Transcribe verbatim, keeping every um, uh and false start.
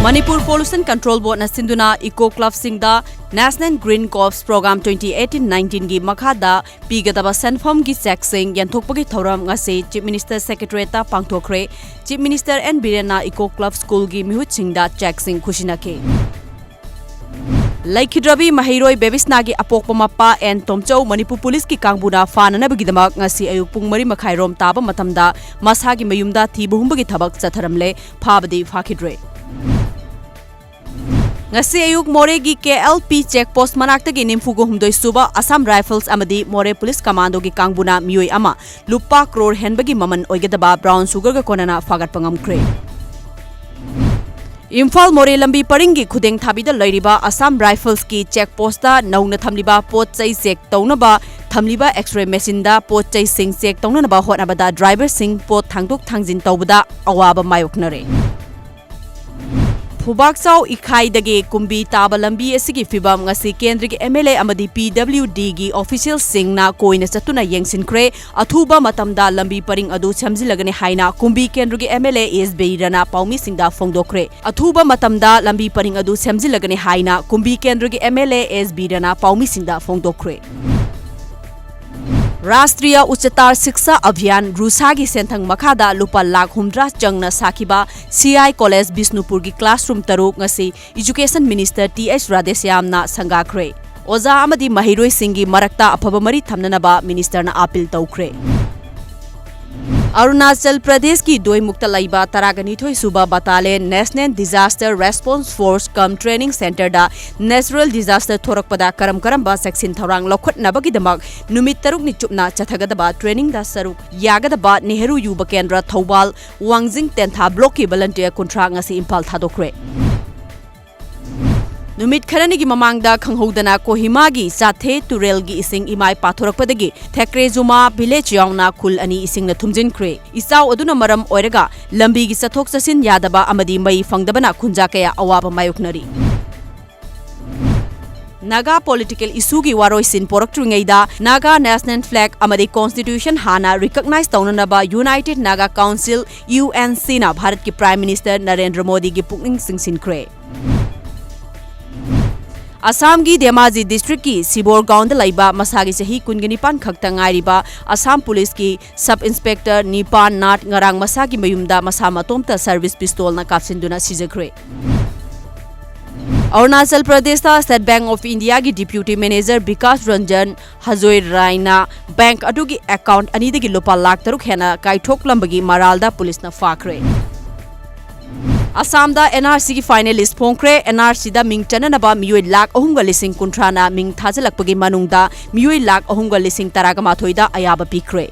Manipur pollution control ꯕꯣꯔꯗꯅ ꯁꯤꯟꯗꯨꯅ eco ꯀ꯭ꯂꯕꯁꯤꯡꯗ National Green Corps Program twenty eighteen nineteen ꯒꯤ ꯃꯈꯥꯗ ꯄꯤꯒꯗꯕ ꯁꯦꯟꯐꯝꯒꯤ ꯆꯦꯛꯁꯤꯡ ꯌꯦꯟꯊꯣꯛꯄꯒꯤ ꯊꯧꯔꯝ ꯉꯁꯤ Chief Minister Secretariat ꯇ ꯄꯥꯡꯊꯣꯛꯈ꯭ꯔꯦ꯫ Chief Minister N ꯕꯤꯔꯦꯟꯅ ꯏꯀꯣ ꯀ꯭ꯂꯕ ꯁ꯭ꯀꯨꯜꯒꯤ ꯃꯤꯍꯨꯠꯁꯤꯡꯗ ꯆꯦꯛꯁꯤꯡ ꯈꯨꯠꯁꯤꯟꯅꯈꯤ꯫ ꯂꯩꯈꯤꯗ꯭ꯔꯕꯤ ꯃꯍꯩꯔꯣꯏ ꯕꯦꯕꯤꯁꯅꯥꯒꯤ ꯑꯄꯣꯛꯄ ꯃꯄꯥ ꯑꯦꯟ ꯇꯣꯝꯆꯧ ꯃꯅꯤꯄꯨꯔ ꯄꯨꯂꯤꯁꯀꯤ ꯀꯥꯡꯕꯨꯅ ꯐꯥꯅꯅꯕꯒꯤꯗꯃꯛ ꯉꯁꯤ ꯑꯌꯨꯛ ꯄꯨꯡ ꯃꯔꯤ ꯃꯈꯥꯏ ꯔꯣꯝ ꯇꯥꯕ ꯃꯇꯝꯗ ꯃꯁꯥꯒꯤ ꯃꯌꯨꯝꯗ ꯊꯤꯕ ꯍꯨꯝꯕꯒꯤ ꯊꯕꯛ ꯆꯠꯊꯔꯝꯂꯦ꯫ ꯐꯥꯕꯗꯤ ꯐꯥꯈꯤꯗ꯭ꯔꯦ꯫ ꯉꯁꯤ ꯑꯌꯨꯛ ꯃꯣꯔꯦꯒꯤ K L P check post ꯃꯅꯥꯛꯇꯒꯤ ꯅꯤꯐꯨꯒ ꯍꯨꯝꯗꯣꯏ ꯁꯨꯕ Assam Rifles ꯑꯃꯗꯤ ꯃꯣꯔꯦ ꯄꯨꯂꯤꯁ ꯀꯃꯥꯟꯗꯣꯒꯤ ꯀꯥꯡꯕꯨꯅ ꯃꯤꯑꯣꯏ ꯑꯃ ꯂꯨꯄꯥ ꯀ꯭ꯔꯣꯔ ꯍꯦꯟꯕꯒꯤ ꯃꯃꯜ ꯑꯣꯏꯒꯗꯕ brown sugar ꯒ ꯀꯣꯟꯅꯅ ꯐꯥꯒꯠꯄ ꯉꯝꯈ꯭ꯔꯦ꯫ ꯏꯝꯐꯥꯜ ꯃꯣꯔꯦ ꯂꯝꯕꯤ ꯄꯔꯤꯡꯒꯤ ꯈꯨꯗꯦꯡ ꯊꯥꯕꯤꯗ ꯂꯩꯔꯤꯕ Assam Rifles ꯀꯤ check post ꯇ ꯅꯧꯅ ꯊꯝꯂꯤꯕ ꯄꯣꯠ ꯆꯩ check ꯇꯧꯅꯕ ꯊꯝꯂꯤꯕ X-ray machine ꯗ ꯄꯣꯠ ꯆꯩꯁꯤꯡ check ꯇꯧꯅꯅꯕ ꯍꯣꯠꯅꯕꯗ driver ꯁꯤꯡ ꯄꯣꯠ ꯊꯥꯡꯗꯣꯛ ꯊꯥꯡꯖꯤꯟ ꯇꯧꯕꯗ ꯑꯋꯥꯕ ꯃꯥꯌꯣꯛꯅꯔꯦ꯫ ꯐꯨꯕꯥꯛꯆꯥꯎ ꯏꯈꯥꯏꯗꯒꯤ ꯀꯨꯝꯕꯤ ꯇꯥꯕ ꯂꯝꯕꯤ ꯑꯁꯤꯒꯤ ꯐꯤꯕꯝ ꯉꯁꯤ ꯀꯦꯟꯗ꯭ꯔꯒꯤ M L A ꯑꯃꯗꯤ P W D ꯒꯤ official ꯁꯤꯡꯅ ꯀꯣꯏꯅ ꯆꯠꯇꯨꯅ ꯌꯦꯡꯁꯤꯟꯈ꯭ꯔꯦ꯫ ꯑꯊꯨꯕ ꯃꯇꯝꯗ ꯂꯝꯕꯤ ꯄꯔꯤꯡ ꯑꯗꯨ ꯁꯦꯝꯖꯤꯜꯂꯒꯅꯤ ꯍꯥꯏꯅ ꯀꯨꯝꯕꯤ ꯀꯦꯟꯗ꯭ꯔꯒꯤ M L A S B ꯔꯅ ꯄꯥꯎꯃꯤꯁꯤꯡꯗ ꯐꯣꯡꯗꯣꯛꯈ꯭ꯔꯦ꯫ ꯑꯊꯨꯕ ꯃꯇꯝꯗ ꯂꯝꯕꯤ ꯄꯔꯤꯡ ꯑꯗꯨ ꯁꯦꯝꯖꯤꯜꯂꯒꯅꯤ ꯍꯥꯏꯅ ꯀꯨꯝꯕꯤ ꯀꯦꯟꯗ꯭ꯔꯒꯤ M L A S B ꯔꯅ ꯄꯥꯎꯃꯤꯁꯤꯡꯗ ꯐꯣꯡꯗꯣꯛꯈ꯭ꯔꯦ꯫ ꯔꯥꯁꯇ꯭ꯔꯤꯌ ꯎꯆꯆꯇꯥꯔ ꯁꯤꯛꯁꯥ ꯑꯚꯤꯌꯥꯟ, ꯔꯨꯁꯥꯒꯤ ꯁꯦꯟꯊꯪ ꯃꯈꯥꯗ ꯂꯨꯄꯥ ꯂꯥꯈ ꯍꯨꯝꯗ꯭ꯔꯥ ꯆꯪꯅ ꯁꯥꯈꯤꯕ C I College ꯕꯤꯁꯅꯨꯄꯨꯔꯒꯤ classroom ꯇꯔꯨꯛ ꯉꯁꯤ Education Minister T H ꯔꯥꯙꯦꯁ꯭ꯌꯥꯝꯅ ꯁꯪꯒꯥꯈ꯭ꯔꯦ꯫ ꯑꯣꯖꯥ ꯑꯃꯗꯤ ꯃꯍꯩꯔꯣꯏꯁꯤꯡꯒꯤ ꯃꯔꯛꯇ ꯑꯐꯕ ꯃꯔꯤ ꯊꯝꯅꯅꯕ minister ꯅ appeal ꯇꯧꯈ꯭ꯔꯦ꯫ ꯑꯔꯨꯅꯥꯆꯜ ꯄ꯭ꯔꯗꯦꯁꯀꯤ ꯗꯣꯏꯃꯨꯛꯇ ꯂꯩꯕ ꯇꯔꯥꯒ ꯅꯤꯊꯣꯏ ꯁꯨꯕ Battalion National Disaster Response Force cum Training Centre ꯗ natural disaster ꯊꯣꯔꯛꯄꯗ ꯀꯔꯝ ꯀꯔꯝꯕ ꯆꯦꯛꯁꯤꯟ ꯊꯧꯔꯥꯡ ꯂꯧꯈꯠꯅꯕꯒꯤꯗꯃꯛ ꯅꯨꯃꯤꯠ ꯇꯔꯨꯛꯅꯤ ꯆꯨꯞꯅ ꯆꯠꯊꯒꯗꯕ training ꯗ ꯁꯔꯨꯛ ꯌꯥꯒꯗꯕ ꯅꯦꯍꯔꯨ ꯌꯨꯕ ꯀꯦꯟꯗ꯭ꯔ ꯊꯧꯕꯥꯜ ꯋꯥꯡꯖꯤꯡ ꯇꯦꯟꯊꯥ block ꯀꯤ volunteer ꯀꯨꯟꯊ꯭ꯔꯥ ꯉꯁꯤ ꯏꯝꯐꯥꯜ ꯊꯥꯗꯣꯛꯈ꯭ꯔꯦ꯫ ꯅꯨꯃꯤꯠ ꯈꯔꯅꯤꯒꯤ ꯃꯃꯥꯡꯗ ꯈꯪꯍꯧꯗꯅ ꯀꯣꯍꯤꯃꯥꯒꯤ ꯆꯥꯊꯦ ꯇꯨꯔꯦꯜꯒꯤ ꯏꯁꯤꯡ ꯏꯃꯥꯏ ꯄꯥꯊꯣꯔꯛꯄꯗꯒꯤ ꯊꯦꯀ꯭ꯔꯦꯖꯨꯃꯥ village ꯌꯥꯎꯅ ꯈꯨꯜ ꯑꯅꯤ ꯏꯁꯤꯡꯅ ꯊꯨꯝꯖꯤꯟꯈ꯭ꯔꯦ꯫ ꯏꯆꯥꯎ ꯑꯗꯨꯅ ꯃꯔꯝ ꯑꯣꯏꯔꯒ ꯂꯝꯕꯤꯒꯤ ꯆꯠꯊꯣꯛ ꯆꯠꯁꯤꯟ ꯌꯥꯗꯕ ꯑꯃꯗꯤ ꯃꯩ ꯐꯪꯗꯕꯅ ꯈꯨꯟꯖꯥ ꯀꯌꯥ ꯑꯋꯥꯕ ꯃꯥꯌꯣꯛꯅꯔꯤ꯫ ꯅꯥꯒꯥ ꯄꯣꯂꯤꯇꯤꯀꯦꯜ ꯏꯁꯨꯒꯤ ꯋꯥꯔꯣꯏꯁꯤꯟ ꯄꯣꯔꯛꯇ꯭ꯔꯤꯉꯩꯗ ꯅꯥꯒꯥ ꯅꯦꯁꯅꯦꯜ ꯐ꯭ꯂꯦꯒ ꯑꯃꯗꯤ ꯀꯣꯟꯁꯇꯤꯇ꯭ꯌꯨꯁꯟ ꯍꯥꯟꯅ ꯔꯤꯀꯛꯅꯥꯏꯖ ꯇꯧꯅꯅꯕ united Naga council, U N ꯁꯤꯅ ꯚꯥꯔꯠꯀꯤ ꯄ꯭ꯔꯥꯏꯝ ꯃꯤꯅꯤꯁꯇꯔ ꯅꯔꯦꯟꯗ꯭ꯔ ꯃꯣꯗꯤꯒꯤ ꯄꯨꯛꯅꯤꯡ ꯆꯤꯡꯁꯤꯟꯈ꯭ꯔꯦ꯫ ꯑꯁꯥꯝꯒꯤ ꯙꯦꯃꯥꯖꯤ ꯗꯤꯁꯇ꯭ꯔꯤꯛꯀꯤ ꯁꯤꯕꯣꯔꯒꯥꯎꯟꯗ ꯂꯩꯕ ꯃꯁꯥꯒꯤ ꯆꯍꯤ ꯀꯨꯟꯒ ꯅꯤꯄꯥꯟ ꯈꯛꯇ ꯉꯥꯏꯔꯤꯕ ꯑꯁꯥꯝ ꯄꯨꯂꯤꯁꯀꯤ ꯁꯕ ꯏꯟꯁꯄꯦꯛꯇꯔ ꯅꯤꯄꯥꯟ ꯅꯥꯠ ꯉꯔꯥꯡ ꯃꯁꯥꯒꯤ ꯃꯌꯨꯝꯗ ꯃꯁꯥ ꯃꯇꯣꯝꯇ ꯁꯔꯚꯤꯁ ꯄꯤꯁꯇꯣꯜꯅ ꯀꯥꯞꯁꯤꯟꯗꯨꯅ ꯁꯤꯖꯈ꯭ꯔꯦ꯫ ꯑꯔꯨꯅꯥꯆꯜ ꯄ꯭ꯔꯗꯦꯁꯇ ꯁ꯭ꯇꯦꯠ ꯕꯦꯡꯛ ꯑꯣꯐ ꯏꯟꯗꯤꯌꯥꯒꯤ ꯗꯤꯄ꯭ꯌꯨꯇꯤ ꯃꯦꯅꯦꯖꯔ ꯕꯤꯀꯥꯁ ꯔꯟꯖꯟ ꯍꯖꯣꯏ ꯔꯥꯏꯅ ꯕꯦꯡꯛ ꯑꯗꯨꯒꯤ ꯑꯦꯀꯥꯎꯟꯠ ꯑꯅꯤꯗꯒꯤ ꯂꯨꯄꯥ ꯂꯥꯈ ꯇꯔꯨꯛ ꯍꯦꯟꯅ ꯀꯥꯏꯊꯣꯛꯂꯝꯕꯒꯤ ꯃꯔꯥꯜꯗ ꯄꯨꯂꯤꯁꯅ ꯐꯥꯈ꯭ꯔꯦ꯫ ꯑꯁꯥꯝꯗ ꯑꯦꯟ ꯑꯥꯔ ꯁꯤꯒꯤ ꯐꯥꯏꯅꯦꯜ ꯂꯤꯁ ꯐꯣꯡꯈ꯭ꯔꯦ꯫ ꯑꯦꯟ ꯑꯥꯔ ꯁꯤꯗ ꯃꯤꯡ ꯆꯟꯅꯅꯕ ꯃꯤꯑꯣꯏ ꯂꯥꯈ ꯑꯍꯨꯝꯒ ꯂꯤꯁꯤꯡ ꯀꯨꯟꯊ꯭ꯔꯥꯅ ꯃꯤꯡ ꯊꯥꯖꯤꯜꯂꯛꯄꯒꯤ ꯃꯅꯨꯡꯗ ꯃꯤꯑꯣꯏ ꯂꯥꯈ ꯑꯍꯨꯝꯒ ꯂꯤꯁꯤꯡ ꯇꯔꯥꯒ ꯃꯥꯊꯣꯏꯗ ꯑꯌꯥꯕ ꯄꯤꯈ꯭ꯔꯦ꯫